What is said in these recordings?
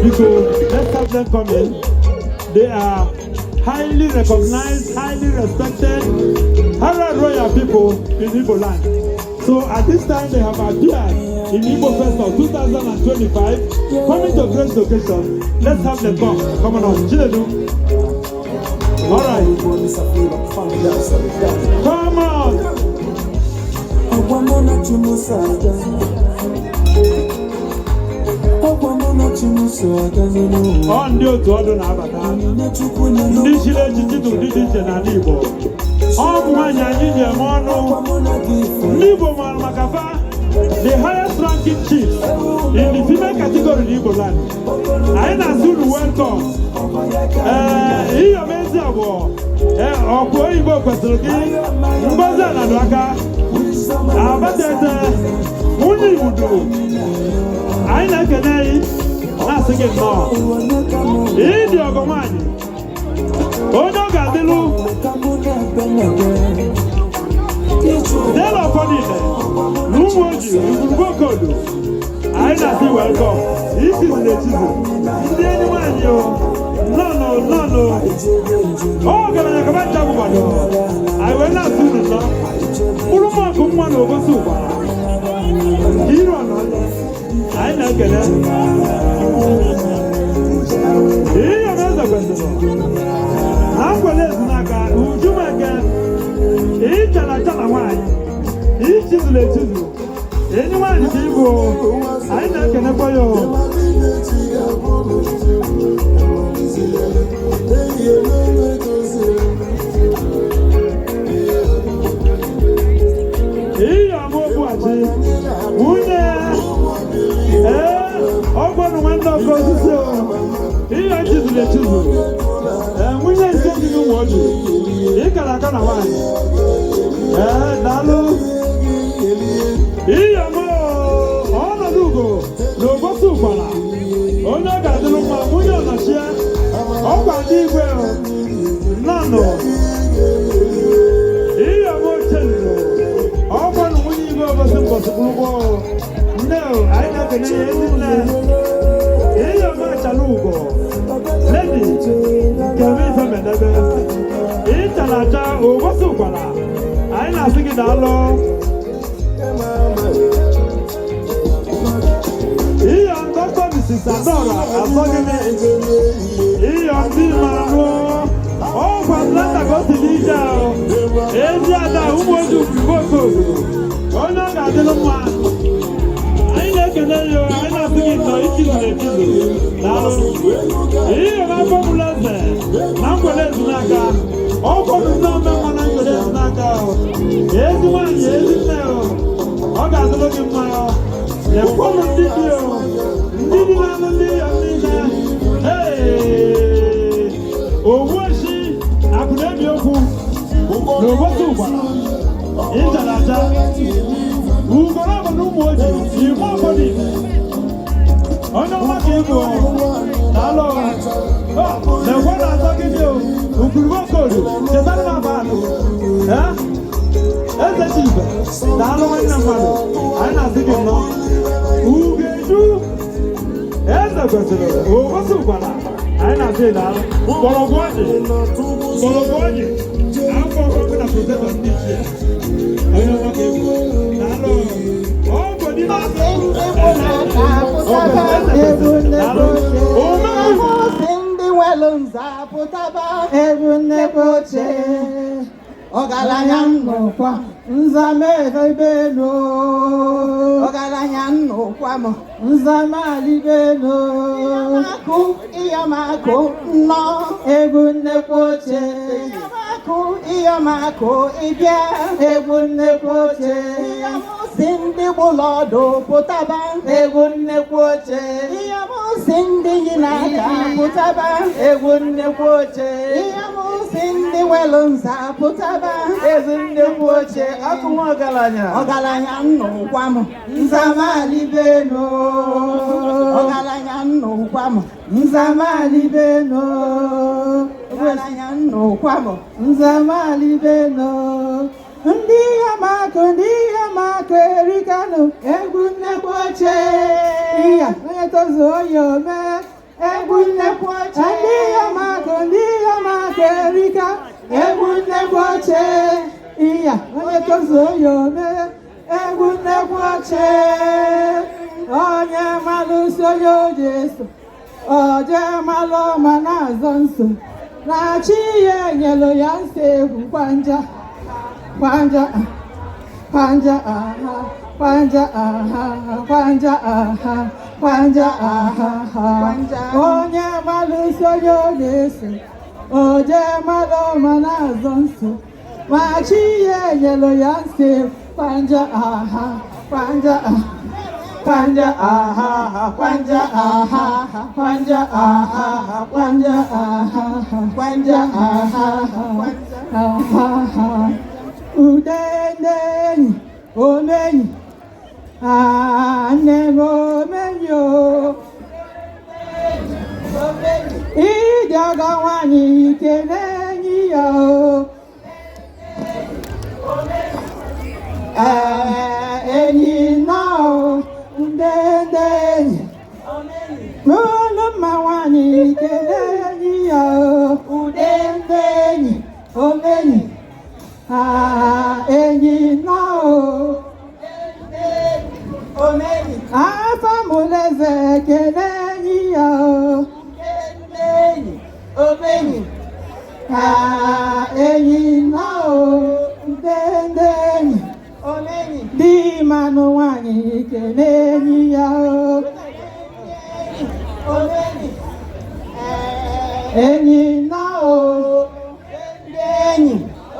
Biko, let's have them come in. They are highly recognized, highly respected Harald royal people in Igbo land. So at this time they have appeared in Igbo Festival 2025, coming to grace occasion. Let's have them come. Come on, Chinedu. All right. Come on. Ọkwa mụ na chi m so aga. Ọkwa mụ na chi m so aga n'ụwa. Ọ ndị otu ọdụ na-abata. Onyinye Chukwu nyere. Ndị chiri echichi na ụdị dị iche n'ala Igbo. Ọ bụ nwaanyị anyị ji eme ọnụ. Ọkwa mụ na gị fere. Ndị Igbo maara maka fa, the highest ranking chiefs in the female category in Igbo land. Anyị na-asị unu welcome. Ee, iyom ezi abụọ. Ee, ọkụ oyibo kwesịrị gị. Ngozi anadụ aka. Abatete, nwunye Igbudu. Anyị na-ekene gị, na-asị gị nnọọ. Ịdị ọgọ nwaanyị. Onye ọ ga-adịlụ Ka mụ na-ekpe na-ekpe. Dela ọfọ niile na ụmụ oji igwurugwu okodo. Anyị na-asị welcome. Ichizu na echizu. Ndị enyi nwaanyị o. Nnọọ nnọọ. Ọ ọgaranya kaba ncha bụgbado. Anyị wee na-asị unu nnọọ. Mkpụrụ mọkụ nwa na ogosi ụgbara. Iru ọnọ. Anyị na-ekele. Ihe m eze kwesịrị. Na ngwele ezinaka, Uju Meke, ịchara acha na nwaanyị, ichizuru echizu, enyi nwaanyị ka ịbụ, anyị na-ekenekwa ya o. Iyi ọma Obuachi, nwunye, ee, ọgwọnụ nwanne ọkụ osisi o, ihe chizuru echizu, ee, nwunye ise dị n'ụmụ oji, ịkara aka na nwaanyị, ee, daalụ. Iyi ọma ọnọdụ ugo na obosi ụkwara, onye ọ ga-adịrụ mma, nwunye ọnọchie, ọkwa ndị igwe o, nnọnụ. Ihe ọma ochendo, ọkwanụ nwunye igwe obosi mbọsị gbụrụgbọ nne o, anyị na-ekene ya ezi nne. Ihe ọma achala ugo, lady nkem ife medebe, ịchara acha obosi ụkwara, anyị na-asị gị daalụ. Ihe Dr. Mrs. Adora Asọgịnị, ihe ndị mara nụ ọkwa Atlanta ka o si n'ije ahụ, ezi ada ụmụ oji okodo, onye ọ ga-adịrị mma. Anyị na-ekele ya, anyị na-asị gị nnọọ, ichizuru echizu, daalụ. Ihe na-afọ mụlụ eze na nkwele ezinaka, ọkwọdụ nne ome mma na nkwele ezinaka ahụ, ezi nwaanyị, ezi nne o, ọ ga-adịrị gị mma. Ekwọnụ ndị dị o, ndị dị na-anụ ndị ya niile. Ee, Ogbueshi akụna-ebi okwu na obosi ụgbara, ịjara aja ugoro bụ na ụmụ oji ime ọfọdụ ime, onye ọma ka ịbụ, daalụ. Na-ekwe na-azọ gịnị o, ugwurugwu okodo, chetara m aba akụ. Ee, eze chibe, daalụ nwanne mmadụ, anyị na-asị gị nnọọ. Ugeju eze kwesịrị obosi ụgbara, anyị na-asị gị daalụ. Mgbọrọgwụ ọjị, mgbọrọgwụ ọjị, afọ ọkụ na protector ndị ichie, onye ọma ka ịbụ, daalụ. Ọ bụ dị na-asị daalụ. Ome Si ndị nwelu nza pụtaba. Egwu nnekwu oche. Ọgaranya nnukwa. Nzama elu. Ọgaranya nnukwa m. Nzama elu. Akụ ịyọmakụ nnọọ. Egwu nnekwu oche. Ịyọmakụ ịyọmakụ ịbịa. Egwu nnekwu oche. Ịyọmụsi ndị gbụlọdụ pụtaba. Egwu nnekwu oche. Ịyọmụsi ndị yi n'aka pụtaba. Egwu nnekwu oche. Ịyọmụsi ndị nwelu nza pụtaba. Ezi nnekwu oche, akụ nwa ọgaranya. Ọgaranya nnukwa m. Nzama elu. Ọgaranya nnukwa m. Nzama elu. Ọgaranya nnukwa m. Nzama elu. Ndị amakụ, ndị amakụ erikanụ. Egwu nnekwu oche. Iya, onye tozuo ya ome. Egwu nnekwu oche. Ndị ọmakụ, ndị ọmakụ erika. Egwu nnekwu oche. Iya, onye tozuo ya ome. Egwu nnekwu oche. Onye malụ si onye oji eso. Oje malụ ma na-azọ nso. Na chi ya enyelu ya nsọ egwu kwanja. Kwanja. Kwanja aha. Kwanja aha. Kwanja aha. Kwanja aha. Onye malụ si onye ọ na-eso. Oje malụ ma na-azọ nso. Ma chi ya enyelu ya nsọ egwu kwanja aha. Kwanja aha. Kwanja aha, kwanja aha, kwanja aha, kwanja aha, kwanja aha, aha. Ude ndị enyi, omenyi, ah, nne m omenyi o. Ije ọgọ nwanyị kene enyi ya o. Ee, enyi nnọọ, ndị ndị enyi. N'olu mma nwanyị kene enyi ya o. Ude ndị enyi, omenyi. Ah, enyi nnọọ. Omenyi. Afọ mụleze kene enyi ya o. Enyi. Omenyi. Ah, enyi nnọọ, ndị ndị enyi. Omenyi. Di manụ nwanyị kene enyi ya o. Omenyi. Enyi nnọọ. Ndị enyi.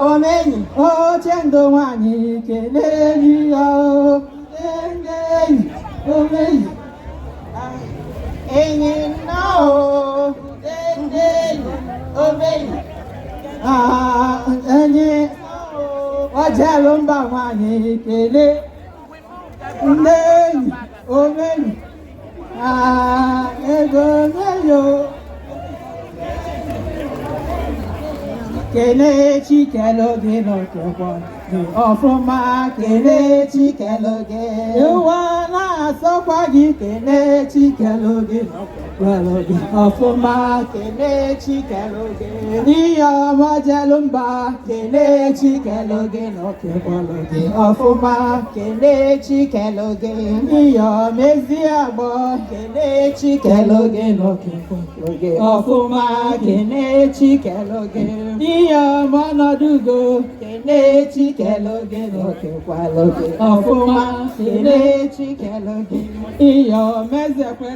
Omenyi. Oche ndụ nwanyị kene enyi ya o. Ndị ndị enyi, omenyi. Enyi nnọọ. Ndị enyi. Omenyi. Ah, enyi ojelu mba nwanyị kele ndị enyi omenyi. Ah, ego omenyi o. Kelee Chikelu gị n'okekwa gị ọfụma, kelee Chikelu gị. Ụwa na-asọkwa gị, kelee Chikelu gị n'okekwalụ gị ọfụma, kelee Chikelu gị. Ihe ọma jelu mba, kelee Chikelu gị n'okekwalụ gị ọfụma, kelee Chikelu gị. Ihe ọma ezi agbọ, kelee Chikelu gị n'okekwalụ gị ọfụma, kelee Chikelu gị. Ihe ọma ọnọdụ ugo, kelee Chikelu gị n'okekwalụ gị ọfụma, kelee Chikelu gị. Ihe ọma eze kwe.